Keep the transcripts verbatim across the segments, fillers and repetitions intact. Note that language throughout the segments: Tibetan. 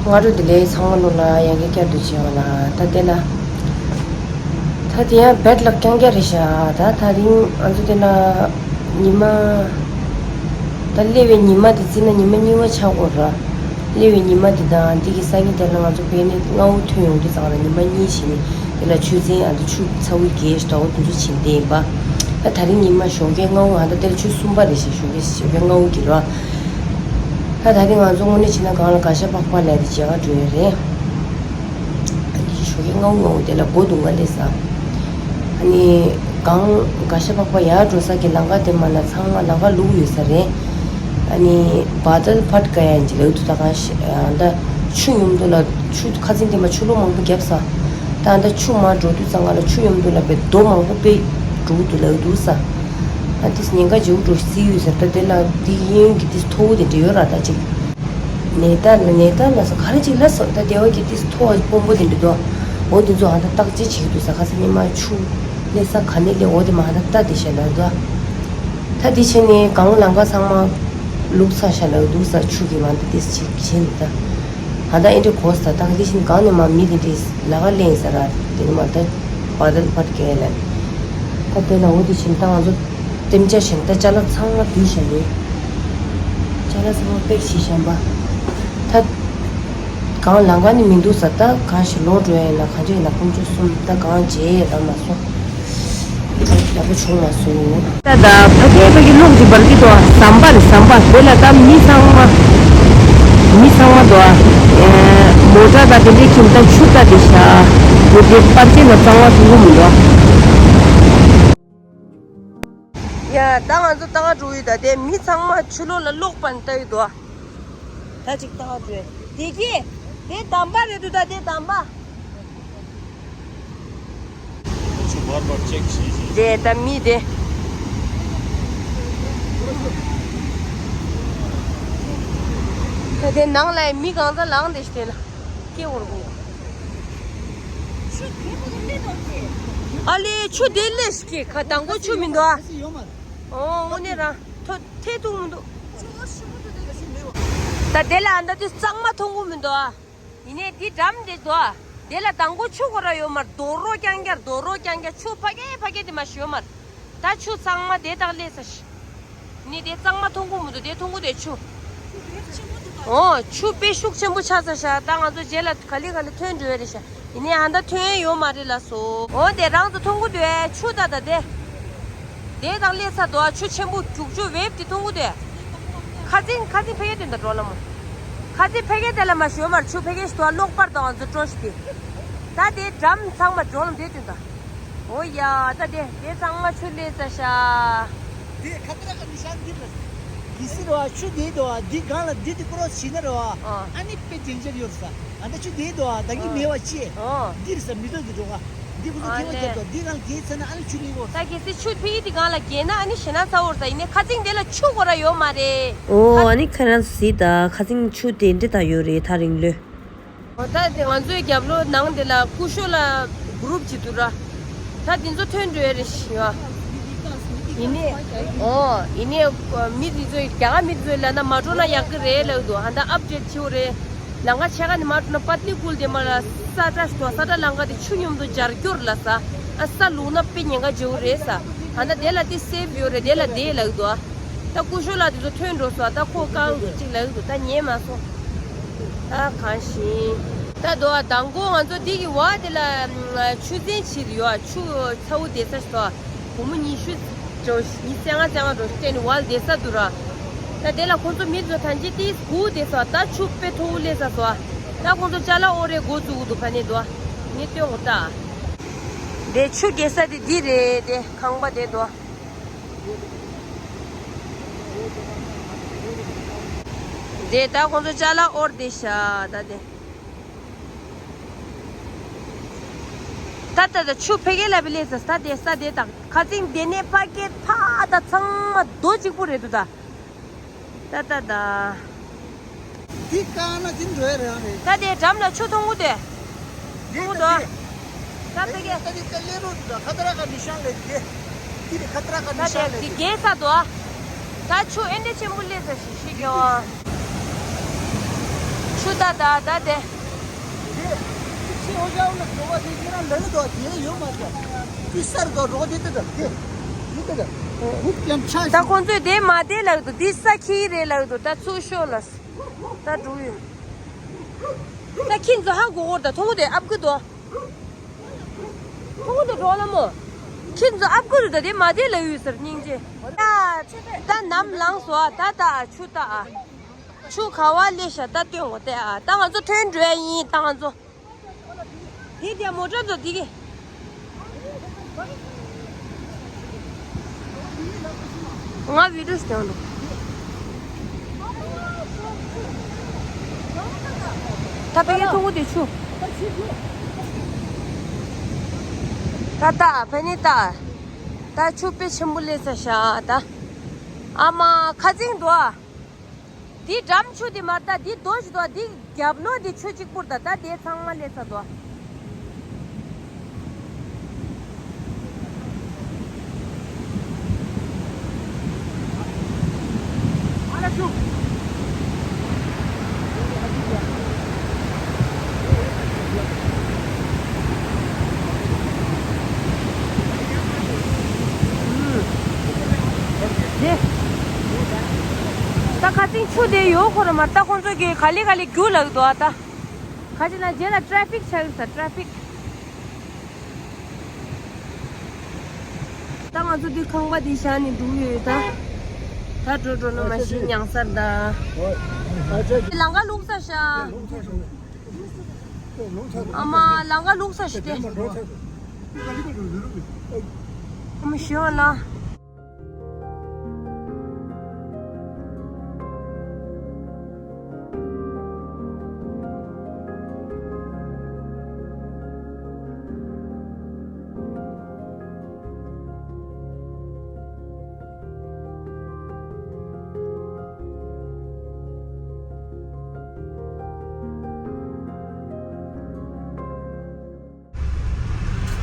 སྔ་དྲོ་བདེ་ལེགས། ཚང་མ་ལོ་ལ་ཡང་བསྐྱར་བསྐྱར་དུ་བྱས་པ་ལ། ད་དེ་ལ། ད་དེ་ཡང་བེད་ལ་རྐྱང་རྐྱང་རེད་ཤག་ད་ད་རིང་ང་ཚོ་དེ་ལ་ཉི་མ། ད་སླེབས་པའི་ཉི་མ་དེ་བརྩིས་ན་ཉི་མ་གཉིས་པ་ཆགས་ཀྱི་ཡོད་རེད། སླེབས་པའི་ཉི་མ་དེ་དང་འདི་གི་སང་ཉིན་དེ་ལ་ང་ཚོ་བལ་ནས་སྔ་པོ་ཐོན་ཡོང་དུས་ཙང་ལ་ཉི་མ་གཉིས་བྱས་ནས་དེ་ལ་ཆུ་ཚན་ཨ་ད་ཆུ་ཚ་པོ་རྒྱས་ཤག་འོ་དེ་ཚོ་བྱས་ནས་བསྡད་ཡིན་པ། ད་ད་རིང་ཉི་མ་ཞོགས་ཀས་སྔ་པོ་ང་ད་དེ་ལ་ཆུ་གསུམ་པ་རེད་ཤག་ཞོགས་ཀས་ཞོགས་ཀས་སྔ་པོ་གི་རེད། ད་ད་རིང་ང་ཚོ་དངོས་གནས་བྱས་ན་སྒང་ལ་ག་ཤ་པག་པ་ལབ་དེ་མཇལ་ག་འགྲོ་ཡ་རེད། ཨ་ནི་ཞོགས་ཀས་སྔ་པོ་སྔ་པོ་དེ་ལ་སྒོ་རྡུང་ག་སླེབས་ས། ཨ་ནི་སྒང་ག་ཤ་པག་པ་ཡར་འགྲོ་ས་གི་ལམ་ཁ་དེ་མ་ལ་ཚང་མ་ལམ་ཁ་ལུག་ཡོད་ས་རེད། ཨ་ནི་བ་དལ་ཕཊ་ཀ་ཡ་ཅིག་ལབ་འདུག་ད་གང་ཤེས་ཨ་ད་ཆུ་མཉམ་དུ་ལ་ཆུ་ཁ་ཚན་དེ་མ་ཆུ་ལོག་མང་པོ་བརྒྱབ་ས། ད་ཨ་ད་ཆུ་མར་འགྲོ་དུས་ཙང་ང་ལ་ཆུ་མཉམ་དུ་ལ་བའི་རྡོ་མང་པོ་དཔེ་འགྲོ་འདུག་ལབ་འདུག་ས། ཨ་ཏིས་ཉེན་ཁ་ཆེ་པོ་འགྲོ་སྲིད་ཡོད་ཟེར། ད་དེ་ལ་འདི་གཡས་གཡོན་གྱི་ཏིས་མཐོ་པོ་དེ་འདྲ་ཡོད་ར། ད་ཅིག་ནེ་ཏཱ་ལ་ནེ་ཏཱ་ལ་སོ་ག་རེ་ཅིག་ལ་སོ། ད་སྡེ་བ་གི་ཏིས་མཐོ་བ་སྤོམ་པོ་དེ་འདྲ་འདུག་འོ་དེ་ཚོ་ཨ་ད་བརྟག་དཔྱད་བྱེད་ཀྱི་འདུག་ས། ཁ་སང་ཉི་མ་ཆུ་སླེབས་ས་ག་ནས་སླེབས་འོ་དེ་མ་ཨ་ད་ལྟ་དེ་བཤད་ལ་འདུག་ད་དེ་བྱས་ནས་གང་ལམ་ཁ་ཚང་མ་ལུག་ཚ་ཤ་ལ་འདུག་ས། ཆུ་གི་མ་ད་ཏིས་ཅིག་བྱས་ནས་ད། ད་ལྟ་ཨེ་འདྲ་གོ་ས། ད་ག་དེ་བཞིན་གང་ནས་མ་མི་དེ་འདྲས་ལ་ག་ལེན་ས་ར། དེ་ནས་མ་ད་བ་དལ་ཕཊ་ཀ་ལ། ད་དེ་ལ་འོ་དེ་བཞིན་ད་ང་ཚོ་དེམ་ཅག་བཞིན་ད་ཅ་ལག་ཚང་མ་བསྡུས་བཞག་ནས། ཅ་ལག་ཚང་མ་པེག་བྱས་བཞག་པ། ད་གང་ལམ་ཁ་ནས་མི་འདུག་ས། ད་གང་ཞིག་ལོག་འགྲོ་ཡ་ཡིན་ན་གང་ཅི་ཡིན་ན་དཀོན་མཆོག་གསུམ། ད་གང་བྱས་ཡ་ད་མ་སོང་། ཡག་པོ་བྱུང་མ་སོང་། ད་ད་ཕ་གིའི་ཕ་གི་གློག་ཅིག་འབར་གི་འདུག་ཟམ་པ་རེད་ཟམ་པ། དེ་ལ་ད་མི་ཚང་མ། མི་ཚང་མ་འདུག་ཨེ། མོ་ཊ་ད་དེ་འདྲས་ཁྱིམ་ད་ཆུ་ད་དེ་ཤ། མི་དེ་པར་ཆས་ན་གཙང་བ་ཐུང་གུ་མི་འདུག་ཡ་ད་ང་ཚོ་ད་ག་འགྲོ་ཡོད། ད་དེ་མི་ཚང་མ་ཆུ་ལོག་ལ་གློག་པ་ནི་ལྟ་ཡོད་འདུག་ད་ཅིག་ད་ག་འགྲོ་ཡོད། དེ་གི་དེ་དམ་པ་རེད་འདུག་ད་དེ་དམ་པ། ཆུ་བར་བར་ཅེག་བྱེད་བཞིན། དེ་ད་མི་དེ། ད་དེ་ནང་ལ་མི་གང་ས་ལངས་དེ་ཞིག་དེ་ན་སྐྱེ་བོར་གོ། ཨ་ལེ་ཆུ་དེ་ལས་ཀྱི་ཁ་དང་པོ་ཆུ་མི་འདུག་ཨ། ཨོ་དངོས་གནས་རང་ཐོ་ཐེ་ཐུང་མི་འདུག་ད་དེ་ལ་ཨ་ད་དེ་གཙང་མ་མཐོང་གི་མི་འདུག་ཨ། ཡིན་ནའི་འདི་འགྲམ་དེ་དོ། དེ་ལ་དང་པོ་ཆུ་ཁོ་ར་ཡོད་མར་རྡོ་རོ་རྐྱང་རྐྱང་རྡོ་རོ་རྐྱང་རྐྱང་ཆུ་ཕ་གི་ཕ་གི་དེ་མ་ཞོ་མར། ད་ཆུ་ཚང་མ་དེ་དག་ལས་ས་ཤི། ནི་དེ་གཙང་མ་མཐོང་གི་མི་འདུག་དེ་མཐོང་གི་དེ་ཆུ། འོ་ཆུ་དཔེ་ཤུགས་ཆེན་པོ་ཆགས་ས་ཤ། ད་ང་ཚོ་རྗེས་ལ་ག་ལེ་ག་ལེ་ཐོན་འགྲོ་ཡ་རེད་ཤ། ཡིན་ནའི་ཨ་ད་ཐོན་ཡ་ཡོད་མ་རེད་ལ་སོ། འོ་དེ་རང་ཚོ་མཐོང་གི་འདུག་ཨེ་ཆུ་ད་ད་དེ། དེ་དང་ལས་ས་དོ་ཆུ་ཆེན་པོ་རྒྱུག་ཆུ་འབེབས་དེ་མཐོང་གི་དེ། ཁ་ཚིང་ཁ་ཚིང་ཕ་གི་དོན་དུ་འགྲོ་ལ་མོ། ཁ་ཚིང་ཕ་གི་དེ་ལ་མ་ཞོ་མར་ཆུ་ཕ་གི་ཞི་དོ་གློག་པར་དོ་ང་ཚོ་སྤྲོ་ཞི་དེ། ད་དེ་འགྲམ་ཚང་མ་འགྲོ་ལ་དེ་དོན་དུ། འོ་ཡ་ད་དེ་དེ་ཚང་མ་ཆུ་ལས་ས་ཤ། དེ་ཁ་ཏ་ར་ཀ་ནི་ཤང་འདི་རེད། གི་སི་རེད་བ་ཆུ་དེ་དོ་འདི་སྒང་ལ་འདི་དེ་ཀོ་རོ་ཤི་ན་རེད་བ། ཨ་ནི་དཔེ་ཇེན་ཇར་ཡོད་ས། ཨ་ད་ཆུ་དེ་དོ་ད་གི་མེ་བ་ཅི། འདིར་ས་མི་དོ་གི་འགྲོ་ག་འདི་ཁོ་ཚོ་ཨ་ཐེ་བ་ལེ། རྒྱབ་དོ་འདི་སྒང་གི་ཚ་ན་ཨ་ནི་ཆུ་ལི་གོ། ད་གི་སི་ཆུ་ཕི་དེ་སྒང་ལ་གྱེས་ན་ཨ་ནི་ཞེ་ན་ཚ་བོར་ས་ཡིན་ནའི་ཁ་ཚིང་དེ་ལ་ཆུ་གོ་ར་ཡོད་མ་རེད། ཨོ་ཨ་ནི་ཁ་རང་སི་ད་ཁ་ཚིང་ཆུ་དེ་འདྲི་ད་ཡོད་རེད་ཐག་རིང་ལོས། ཨོ་ད་དེ་ང་ཚོའི་རྒྱབ་ལོ་ནང་དེ་ལ་སྐུ་ཞོ་ལ་གུ་རུབ་ཅིག་འདུག་ར། ད་དེ་ཚོ་ཐོན་འགྲོ་ཡ་རེད་ཤི་བ། ཡིན་ནའི། ཨོ་ཡིན་ནའི་མི་དེ་ཚོས་རྒྱ་གར་མི་དེ་ཚོས་ལབ་ན་མ་འགྲོ་ན་ཡག་གི་རེད་ལབ་འདུག་ཨ་ད་ཨབ་ཌེཊ་བྱེད་འོ་རེད། ལམ་ཁ་ཕྱེད་ཀ་ནས་མར་འགྲོ་ན་པཏ་ལི་ཀུལ་དེ་མར་ལ་ས་ཏྲ་ཞོ་ས་ཏྲ་ལམ་ཁ་དེ་ཆུ་མཉམ་དུ་འབྱར་སྐྱོར་ལ་ས་ཨ་ས་ལུག་ན་དཔེ་ཉེན་ཁ་བརྗེ་བོ་རེད་ས། ཨ་ད་དེ་ལ་དེ་སེབ་ཡོད་རེད་དེ་ལ་དེ་ལབ་འདུག་ཨ་ད་སྐུ་ཞོ་ལ་དེ་ཚོ་ཐོན་འགྲོ་སོང་ཨ་ད་ཁོ་རྐང་དུ་གཅིག་ལབ་འདུག་ད་ཉན་མ་སོང་། ད་གང་ཤིང་ད་དོ་ཨ་དང་གོ་ང་ཚོ་དེ་གི་བ་དེ་ལ་ཆུ་ཚན་ཕྱིར་ཡོད་ཨ་ཆུ་ཚ་བོ་དེ་ས་ཞོ། སྒོར་མོ་ཉི་ཤུ་འགྲོ་ཉི་ཤུ་རྩ་ལྔ་རྩ་ལྔ་འགྲོ་སྟེ་ནི་ཝལ་བསྡད་ས་འདུག་ར། ད་དེ་ལ་ཁོང་ཚོ་མི་ཚོ་ཐང་ཅི་ཏིས་སྒུག་བསྡད་ས་ད་ཆུ་དཔེ་མཐོ་བོ་སླེབས་ས་སོ། ད་ཁོང་ཚོ་ཅ་ལག་ཨོ་རེ་འགོ་བཙུགས་འདུག་ཕ་ནས་འདུག་ངས་སྟོན་གོ་ད། དེ་ཆུ་རྒྱས་ས་དེ་འདི་རེད་དེ་ཁང་པ་དེ་འདུག་དེ་ད་ཁོང་ཚོ་ཅ་ལག་ཨོར་བསྡད་ཤག་ད་དེ། ད་ད་ད་ཆུ་ཕ་གི་ལ་བི་ལེ་ས་ས་དེ་ས་དེ་དང་ཁ་ཚིང་དེ་ནས་ཕ་གི་ཕ་ད་ཚང་མ་རྡོ་གཅིག་པུ་རེད་འདུག་ད། ད་ད་ད། འདི་བཀག་ན་འདི་འགྲོ་ཡ་རང་རེད། ད་དེ་འགྲམ་ལ་ཆུ་འཐུང་གི་འདུག་འདི་འཐུང་གི་འདུག་ད་ད་དེ་གི་ད་དེ་ད་ལེ་རོ་འདུག་ད་ཁ་ཏ་ར་ཀ་ནི་ཤང་ལེ་དེ། འདི་རེད་ཁ་ཏ་ར་ཀ་ནི་ཤང་ད་དེ་ལེ་དེ་དེ་རྒྱས་ས་འདུག་ད་ཆུ་ཨེ་འདྲ་ཆེན་པོ་སླེབས་ས་ཞིག་ཤེས་ཀྱང་། ཆུ་ད་ད་ད་དེ། དེ་ཕྱི་ཨོ་ཞའོ་ལ་འགྲོ་བ་དེ་ཁྱེད་རང་ལ་ནི་འགྲོ་དེ་ཡོད་མ་རེད། དེ་སར་འགྲོ་འགྲོ་དེ་དེ་དེ་དེ་དེ་དེ་ཧུབ་ཀྱང་ཆ། ད་ཁོང་ཚོས་དེ་མ་དེ་ལགས་འདུག་དེ་ས་ཁྱི་རེད་ལགས་འདུག་ད་ཚུར་ཤོག་ལ། ད་འགྲོ་ཡོད། ད་ཁྱི་ཚོ་ཧ་གོ་གོ་ད་མཐོང་གོ་དེ་ཨབ་གི་འདུག་ཁོང་དུ་འགྲོ་ལ་མོ། ཁྱེད་ཚོ་ཨབ་ཁུ་རུ་ད་དེ་མ་དེ་ལ་ཡོད་ཟེར་སྙིང་རྗེ། ད་ད་ནམ་ལངས་སོ་ད་ད་ཆུ་ད་ཨ། ཆུ་ག་བ་ལས་ཤ་ད་སྟོན་གོ་དེ་ཨ་ད་ང་ཚོ་ཐོན་འགྲོ་ཡ་ཡིན་ད་ང་ཚོ། དེ་དེ་མོ་ཊ་ཚོ་དེ་གི། ང་བི་ཌིའོ་ཞིག་བཏང་འདུག་ད་ཕ་གི་ཐུང་གུ་དེ་ཆུ། ད་ད་ཕ་ནི་ད། ད་ཆུ་དཔེ་ཆེན་པོ་སླེབས་ཚར་ཤག་ད། ཨ་མ་ཁ་ཚིང་འདུག་ཨ། འདི་འགྲམ་ཆུ་དེ་མ་ད་འདི་རྡོ་ཞིག་འདུག་ཨ་འདི། རྒྱབ་ལོགས་དེ་ཆུ་གཅིག་པུར་ད་ད་དེ་ཚང་མ་སླེབས་ཚར་འདུག་ད་ཁ་སང་ཆུ་དེ་ཡོད་ཁོ་ར་མ་ད་ཁོང་ཚོ་གི་ག་ལེ་ག་ལེ་རྒྱུག་ལབ་འདུག་ཨ་ད། ཁ་ཅིག་ན་རྗེས་ལ་ཊ་ཕིག་ཆགས་ཡོད་ས་ཊ་ཕིག་ད་ང་ཚོ་འདི་ཁང་པ་འདི་བཞག་ནས་འདུག་ཡོད་ད། ད་འགྲོ་འགྲོ་ན་མ་གཞི་མྱང་སར་ད། ལང་ཀ་ལུག་ས་ཤ། ཨ་མ་ལང་ཀ་ལུག་ས་ཤ་སྟེ། ཨ་མ་ཤི་ཡོང་ལ།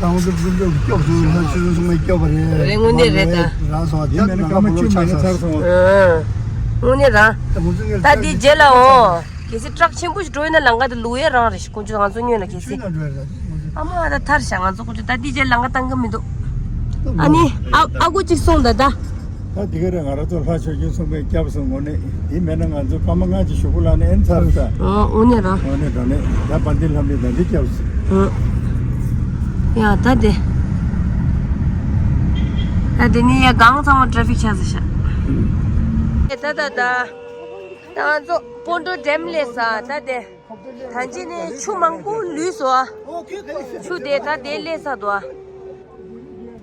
ད་ང་ཚོ་ཀུན་སྤྱོད་སྐྱོབ་སོང་ལྷ་ཆོས་སོང་མ་སྐྱོབ་པ་རེད། རེད་དངོས་གནས་རེད་ད། རང་སོང་བ་དེ་མེད་ན་སྐར་མ་བཅུ་མེད་ན་ཚར་སོང་བ། དངོས་གནས་རང་། ད་འདི་རྗེས་ལ་འོང་། གལ་སྲིད་ཊ་རག་ཆེན་པོ་ཞིག་འགྲོ་ཡོད་ན་ལམ་ཁ་དེ་ལུག་ཡས་རང་རེད་ཤག་ཀུན་སྤྱོད་ང་ཚོ་སྔོན་ལ་གལ་སྲིད། ཨ་མ་ད་ཐར་ཤག་ང་ཚོ་ཀུན་སྤྱོད་ད་འདི་རྗེས་ལམ་ཁ་བཏང་གི་མི་འདུག་ཨ་ནི་ཨ་ཨ་ཁུ་གཅིག་སོང་ད་ད། ད་དེ་ག་རེད་ང་རང་ཚོ་ལྷ་ཆོས་སྐྱོང་ཚོགས་པས་སྐྱབས་སུ་འོང་ནས་དེ་མེད་ན་ང་ཚོ་སྐར་མ་ལྔ་གཅིག་གཞུག་གུ་ལ་ནས་ཨེན་ཚར་ས། ཨོ་འོ་ནས་ར། འོ་ནས་ར་ནས་ད་དཔལ་ལྡན་ལྷ་མོ་ད་འདི་སྐྱབས་སུ། ཨོ། ཡ་ད་དེ། ད་དེ་ནི་ཡ་གང་ཚང་མ་ཊ་ཕིག་ཆགས་ས་ཤག་ད་ད་ད། ད་ང་ཚོ་སྤོན་ཊོ་ཌེམ་སླེབས་ས་ད་དེ། ད་ཅི་ནས་ཆུ་མང་པོ་ལུས་སོ། ཆུ་དེ་ད་དེ་སླེབས་ས་འདུག་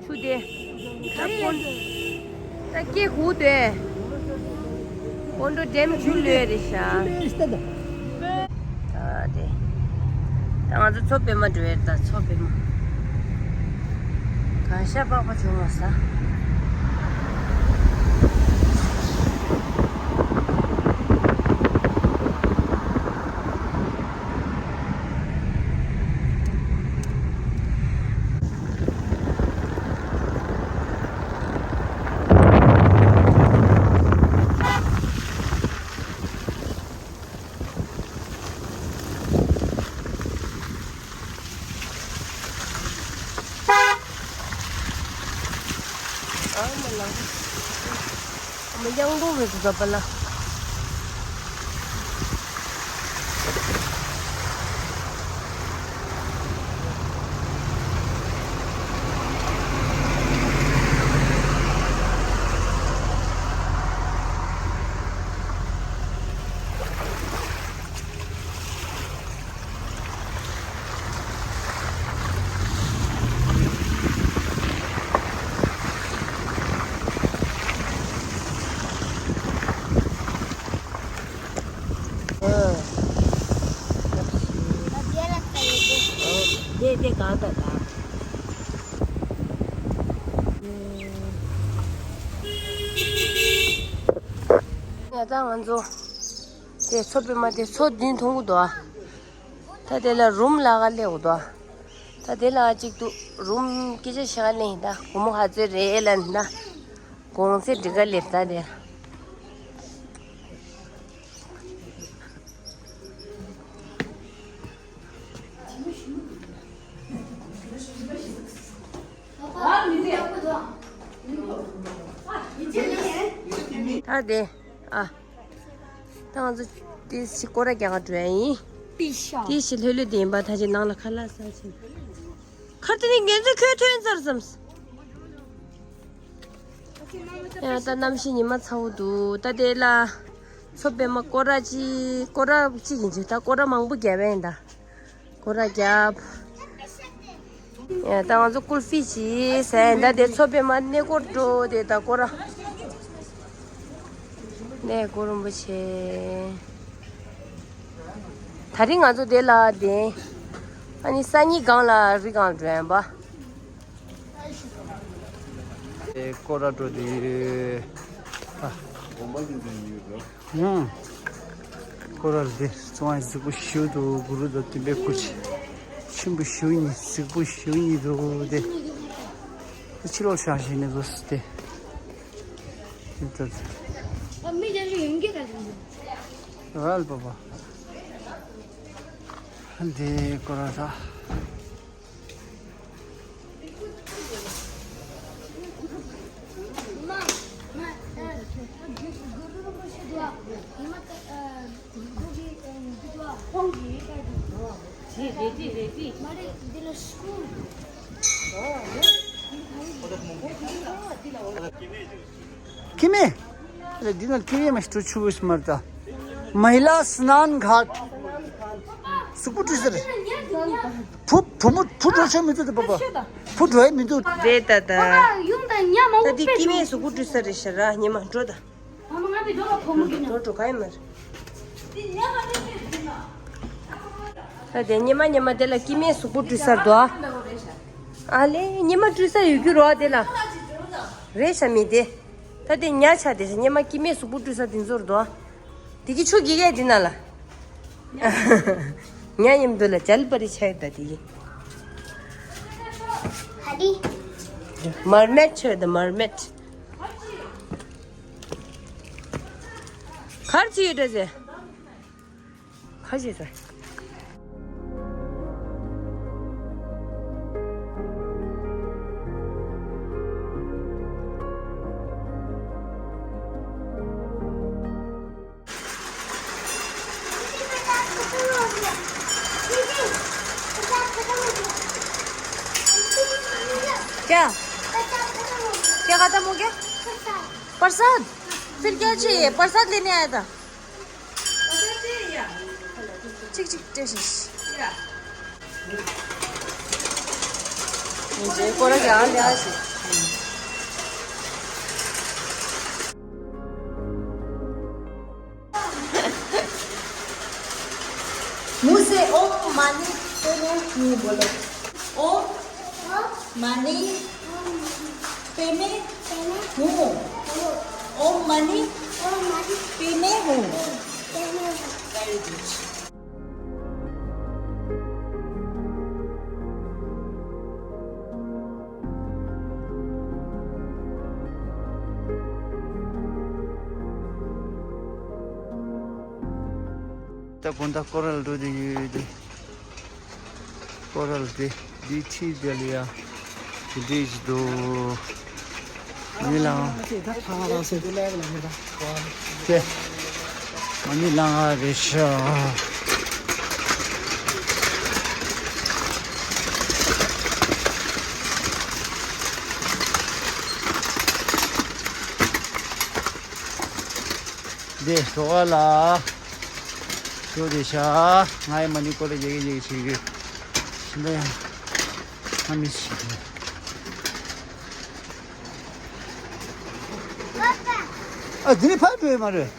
ཆུ་དེ། ད་སྤོན། ད་སྐྱེ་ཧུ་དེ། སྤོན་ཊོ་ཌེམ་ཆུ་ལུས་རེད་ཤག་ད་དེ། ད་ང་ཚོ་མཚོ་པདྨ་འགྲོ་ཡས་ད་མཚོ་པདྨ། གང་ཤ་པགས་པ་བྱུང་བ་ས། ཨ་མ་ལ། ཨ་མ་ཡང་འགྲོ་བའི་གུ་ག་པ་ལ། ད་ང་ཚོ་དེ་མཚོ་པདྨ་དེ་མཚོ་བདུན་མཐོང་གི་འདུག་ཨ། ད་དེ་ལ་རུམ་ལ་ག་སླེབས་འདུག་ད་དེ་ལ་གཅིག་ཏུ་རུམ་སྐད་ཆ་བཤད་ག་སླེབས་ཡིན་ད་སྒོར་མོ་ག་ཚོད་རེད་ལབ་ན། གོང་ཚད་འགྲིག་ག་སླེབས་ད་དེ། ཨ་དེ། ཨ། ད་ང་ཚོ་དེ་ཞིག་སྐོར་ར་རྒྱག་ག་འགྲོ་ཡ་ཡིན། པི་ཤ། དེ་ཞིག་ལྷོད་ལྷོད་དེ་ཡིན་པ་ད་ཅི་ནང་ལ་ཁ་ལག་ཟ་ཕྱིན། ཁར་དེ་ནི་ངན་ཚོད་ཁོས་ཐོན་ཚར་བསམས། ཡ་ད་གནམ་གཤིས་ཉི་མ་ཚ་བོ་འདུག་ད་དེ་ལ། མཚོ་པདྨ་སྐོར་ར་ཅིག་སྐོར་ར་ཅིག་ཡིན་ཅིག་ད་སྐོར་ར་མང་པོ་བརྒྱབ་པ་ཡིན་ད། སྐོར་ར་བརྒྱབ། ཡ་ད་ང་ཚོ་ཀུལ་ཧྥི་ཅིག་ཟས་ཡིན་ད་དེ་མཚོ་པདྨ་གནས་སྐོར་འགྲོ་དེ་ད་སྐོར་ར། གནས་སྐོར་རིན་པོ་ཆེ། ད་རིང་ང་ཚོ་དེ་ལ་དེ། ཨ་ནི་སང་ཉིན་སྒང་ལ་རི་སྒང་འགྲོ་ཡིན་པ། ཨེ་སྐོར་ར་འགྲོ་དུས། ཨ། ཡང་། སྐོར་ར་འདི་བཙོང་ཡ་གཟིགས་པོ་ཞིག་འདུག་གུ་རུ་དང་བསྟན་པའི་སྐུ་ཆེན་པོ་ཞིག་ཡིན། གཟིགས་པོ་ཞིག་ཡིན་འདུག་སྟེ། ཕྱི་ལོགས་བཞག་བཞིན་ནས་བཟོས་ཏེ། འདི་ལྟར། ཨ་མི་དེ་ཚོ་ཡོང་གི་ག་ལ་ཡིན། རལ་པ་པ། འདི་སྐོར་ར་ད། ཁྱི་མེད། འདི་ན་ཁྱི་མེད་མ་ཤི་ཏུ་ཆུ་བོ་སི་མར་ད། མ་ཧི་ལ་སྣན་གྷ་ཊ། གཟུགས་པོ་བཀྲུས་ས་རེད། བུ་བུ་མོ་བུ་འགྲོ་ཆོག་མི་འདུག་ད་པ་པ། བུ་འགྲོ་ཡ་མི་འདུག་རེད་ད་ད། ད་འདི་ཁྱི་མེད་གཟུགས་པོ་བཀྲུས་ས་རེད་ཤ་ར་ཉི་མ་འགྲོ་ད། འགྲོ་འགྲོ་ག་ཡིན་མ་རེད། ད་དེ་ཉི་མ་ཉི་མ་དེ་ལ་ཁྱི་མེད་གཟུགས་པོ་བཀྲུས་ས་རེད་དོ། ཨ་ལེ་ཉི་མ་བཀྲུས་ས་ཡོད་རྒྱུ་རོ་དེ་ལ། རེད་ཤ་མི་དེ། ད་དེ་ཉ་ཆ་དེ་ཉི་མ་ཁྱི་མེད་གཟུགས་པོ་བཀྲུས་ས་དེ་ཚོ་རེད་དོ། དེ་གི་ཆུ་གི་གས་དེ་ན་ལ། ཉ་མཉམ་དུ་ལ་ཇལ་པ་རི་ཆ་ཡོད་ད་དེ་གི། ཧ་ལི། མར་མེད་ཆ་ཡོད་ད་མར་མེད། གར་ཅི་ཡོད་ད་ཟེ། ཁ་ཤས་ཟ། क्या? क्या खत्म हो गया? प्रसाद। फिर क्या चाहिए? प्रसाद लेने आया था। གཅིག་གཅིག་སྤྲད་ཤིག་ཡ། ཡིན་ཅེ་ཀོ་ར་ག་ལ་ཡ་ཞིག मुझे ओम मानी पेमे हूँ बोलो। ओम मानी पेमे हूँ। ओम मानी पेमे हूँ। Very good. ད་དགོང་དག་ཀོ་རལ་འགྲོ་དེ་ཡོད་དེ། ཀོ་རལ་དེ་འདི་ཁྲིད་དེ་ལ་ཡ། དེ་འདྲས་ཞིག་འདུག་མི་ལང་། ཏེ། མ་ཎི་ལང་ང་རེ་ཤ། འདི་གྲོ་བ་ལ། ཞོ་དེ་ཤ། ང་ཡི་མ་ཎི་ཀོ་ར་རྒྱག་གི་རྒྱག་གི་ཞིག་རེད། ཤི་ན་ཡང་ང་མི་ཤི་གི། ཨ་འདི་ནི་ཕར་འགྲོ་ཡི་མ་རེད།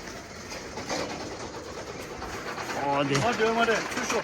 ཨོ་དེ། ཕར་འགྲོ་ཡི་མ་རེད། ཚུར་ཤོག